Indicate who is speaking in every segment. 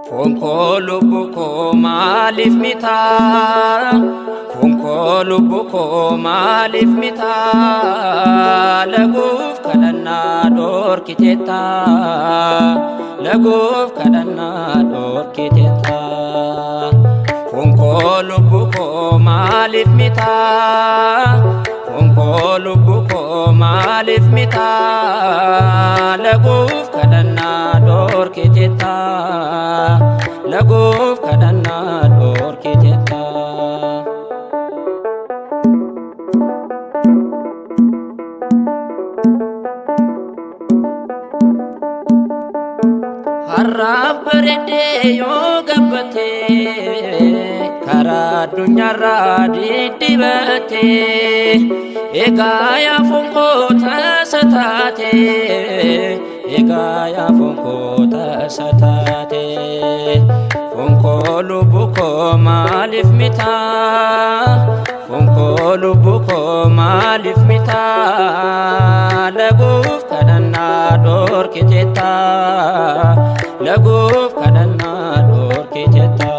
Speaker 1: Foon koo lubbuu koo maaliif mitaa? Foon koo lubbuu koo maaliif mitaa? Laguuf kadhannaa dhorkiteetta. Laguuf kadhannaa dhorkiteetta. Foon koo lubbuu koo maaliif mitaa? Foon koo lubbuu koo maaliif mitaa? Laguuf kadhannaa dhorkiteetta. Laguuf kadhannaa dhorkiteetta. Har'aaf bareeddee yoo gabbattee karaa addunyaarraa diddibattee egaa yaa foon koo tasa taate egaa yaa foon koo tasa taate. Foon koo lubbuu koo maaliif mitaa? Foon koo lubbuu koo maaliif mitaa? Laguuf kadhannaa dhorkiteetta. Laguuf kadhannaa dhorkiteetta.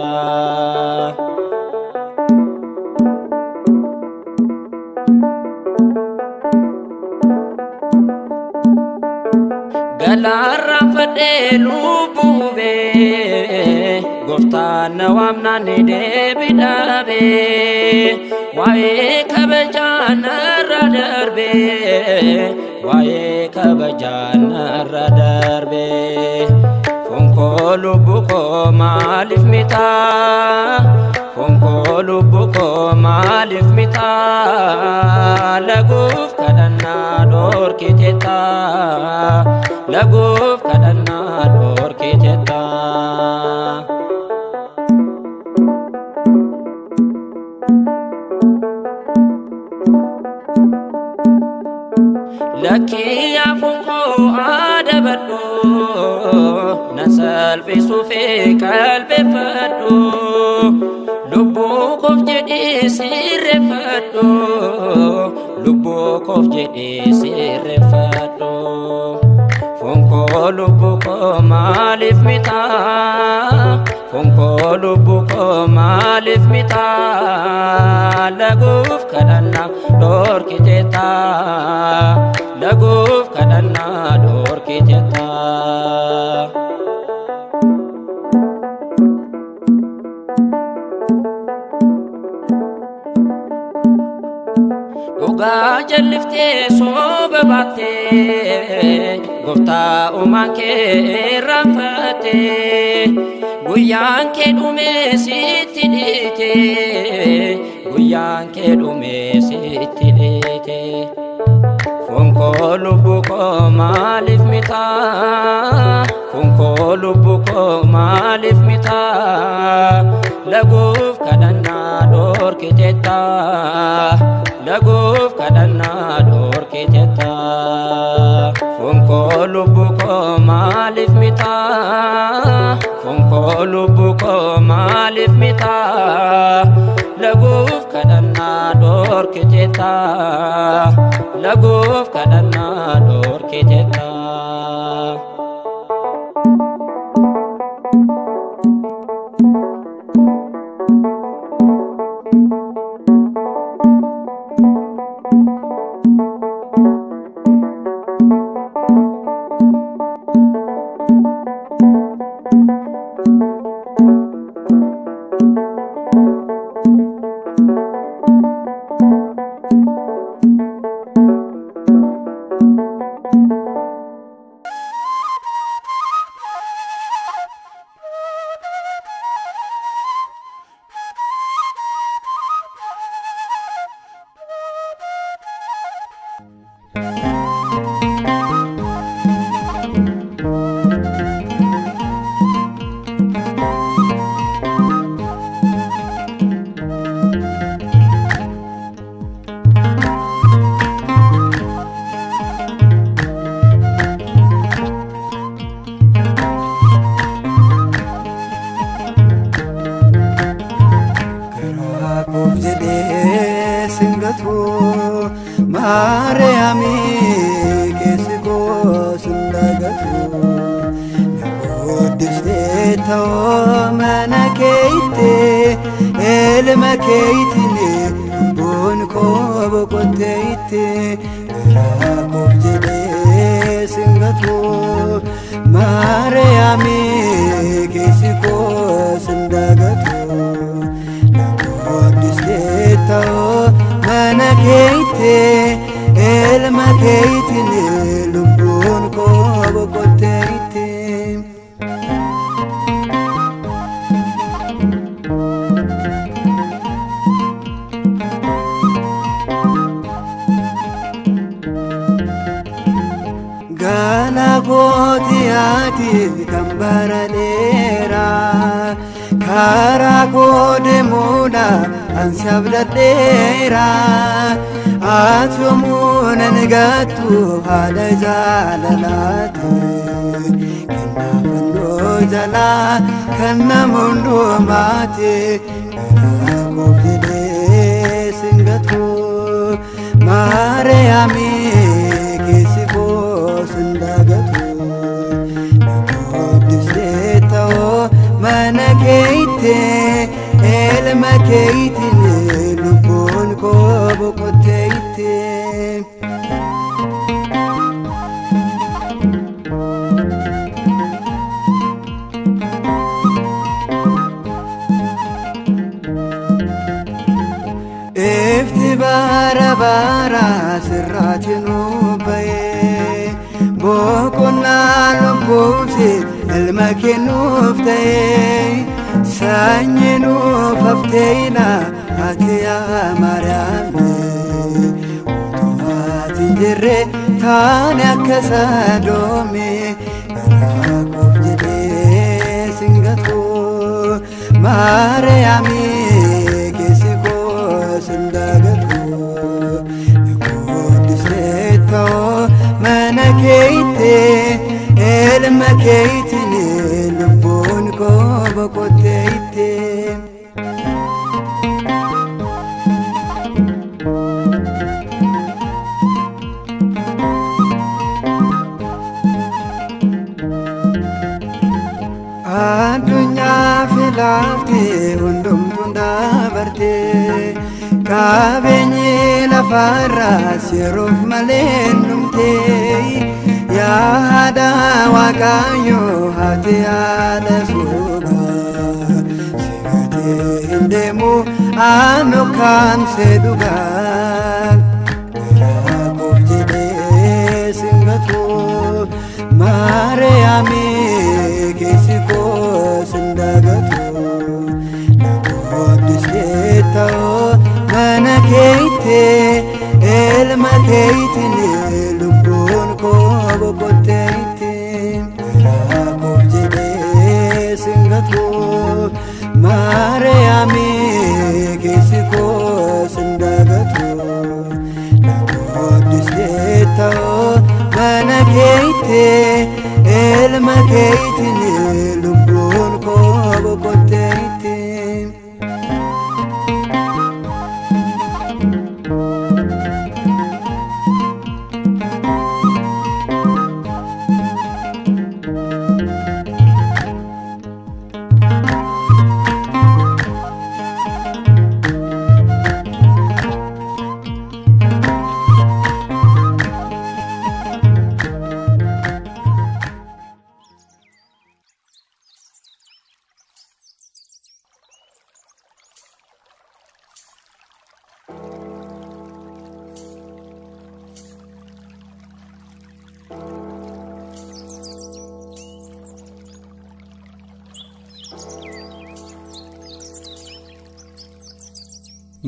Speaker 1: Galaarraan fadhee lubbuu hubee gooftaan na waamnaan deebii dhabee waa'ee kabajaa narra darbee waa'ee kabajaa narra darbee. Foon koo lubbuu koo maaliif mitaa? Foon koo lubbuu koo maaliif mitaa? Laguuf kadhannaa dhorkiteetta. Laguuf kadhannaa dhorkiteetta. Lakkii yaa foon koo adabadhu na salphisuu fi qalbeeffadhu lubbuu koof jedhee sirreeffadhu lubbuu koof jedhee sirreeffadhu. Foon koo lubbuu koo maaliif mitaa? Foon koo lubbuu koo maaliif mitaa? Laguuf kadhannaa dhorkiteetta. Laguuf kadhannaa dhorkiteetta. Dhugaa jalliftee sooba baattee gooftaa uumaan kee irraanfattee guyyaan kee dhumee sitti dhiite guyyaan kee dhumee sitti dhiite. Foon koo lubbuu koo maaliif mitaa? Foon koo lubbuu koo maaliif mitaa? Laguuf kadhannaa dhorkiteetta. Laguuf kadhannaa dhorkiteetta. Foon koo lubbuu koo maaliif mitaa? Foon koo lubbuu koo maaliif mitaa? Laguuf kadhannaa dhorkiteetta. Laguuf kadhannaa dhorkiteetta.
Speaker 2: singatu Naguddistee ta'oo mana keeyitti ilma keeyitiin lubbuun koo boqotteetti garaa koof jedhee singatu Maariyaami keessi koo sindagatu Naguddistee ta'oo mana keeyitti ilma keeyitiin lubbuun koo boqotteetti. Gala kooti ati kan bara dheeraa karaa koo deemuudha ansi abdadheeraa ati yommuu nan gattu haadha jaalalaati kennaa fannoo jalaa kan nama hundumaati garaa koof jedhee singatu Maariyaami keessi koo sindagatu Naguddistee ta'oo mana keeyitti ilma keeyitiin lubbuun koo boqotteetti. Ifti bara bara sirraati nu ba'ee boqonnaa lubbuuti ilma kennuuf ta'ee sanyii nuuf hafteena ati yaa Maariyaami utuu ati hin jirre taane akka Sodoome garaa koof jedhee singatu Maariyaami keessi koo sindagatu Naguddistee ta'oo mana keeyitti ilma keeyitiin lubbuun koo boqotteetti. Addunyaa fi lafti hundumtuun dabarte qabeenyi lafarraas yeroof malee hin dhumte yaa haadha Waaqayyoo ati haadha sogaa si gatee hin deemu anu kaamsee dhugaa garaa koof jedhee singatu Maariyaami keessi koo sindagatu Naguddistee ta'oo mana keeyitti ilma keeyitiin lubbuun koo boqotteetti garaa koof jedhee singatu Maariyaami keessi koo sindagatu Naguddistee ta'oo mana keeyitti ilma keeyitiin lubbuun koo boqotteetti.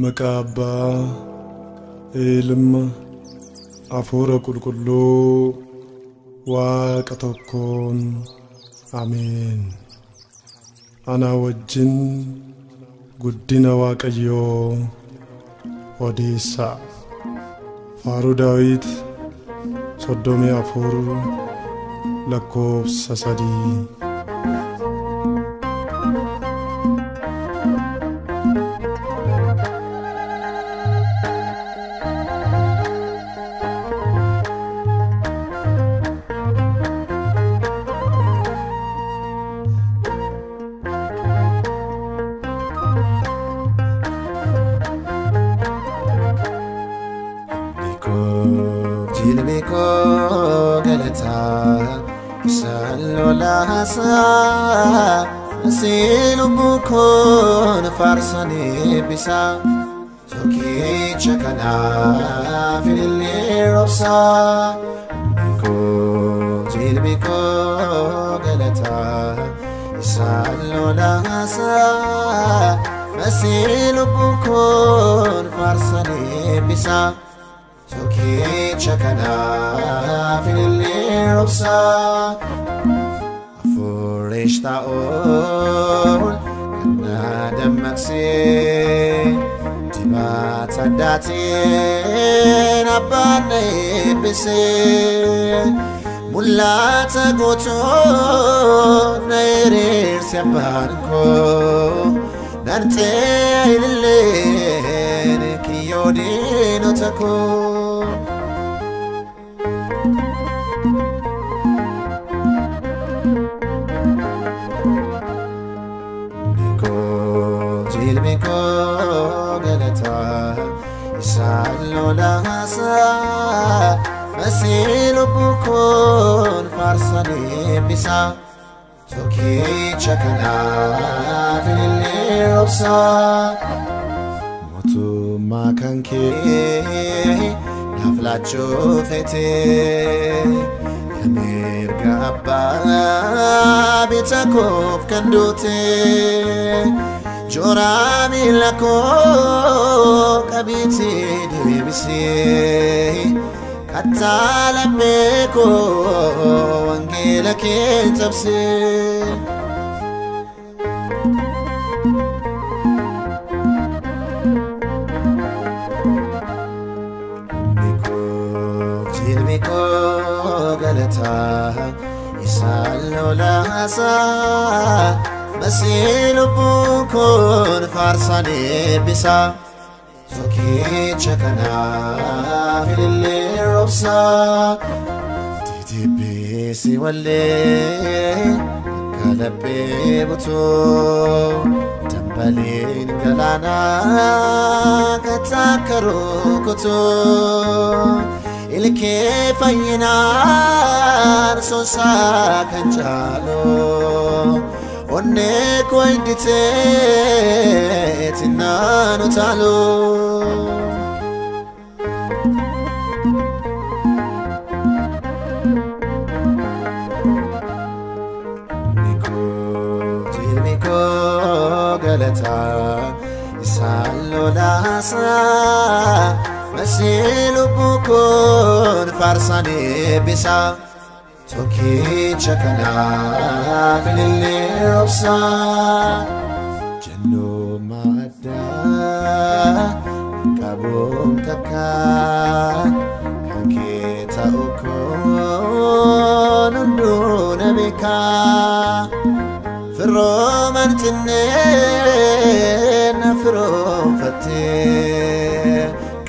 Speaker 3: Maqaa Abbaa, Ilma, Hafuura Qulqulluu, Waaqa tokkoon. Ameen. Ana wajjin guddina Waaqayyoo odeessaa. Faaruu Daawit 34 lakkoofsa 3.
Speaker 4: Isaan lolaasaa masii lubbuu koon faarsanii eebbisaa tokkicha kanaaf ilillee roobsaa. Jilbi koo galataa isaan lolaasaa masii lubbuu koon faarsanii eebbisaa tokkicha kanaaf ilillee roobsaa. Hafuurri ta'uun kan na dammaqsee dibata addaatiin abbaan na eebbisee. Mul'ata guutuu na hiriirse abbaan koo nartee ililleen kiyyoo diinota koo. Jilbi koo galataa isaan lolaasaa masii lubbuu koon faarsanii eebbisaa tokkicha kanaaf ilillee roobsaa. Mootummaa kan kee naaf laachuu feetee mirga abbaa bita koof kan duute joraa miila koo qabiitii deebisee. Kattaa lammee koo wangeela kee cabsee. Jilbi koo galataa isaan lolaasaa masii lubbuu koon faarsanii eebbisaa tokkicha kanaaf ilillee roobsaa. Didibbeessi wallee akka laphee butuu dambaliin galaanaa kattaa akka rukutuu ilkee fayyinaan sonsaa kan caalu onnee koo hinditee tinnaan utaalu. Jilbi koo galataa isaan lolaasaa masii lubbuu koon faarsanii eebbisaa tokkicha kanaaf ilillee roobsaa. Jannummaa addaa qabuun takka kan kee ta'u koon hunduu na beekaa. Firooman cinnee na firoonfattee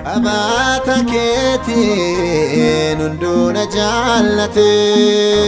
Speaker 4: qabaata keetiin hunduu na jaallatee.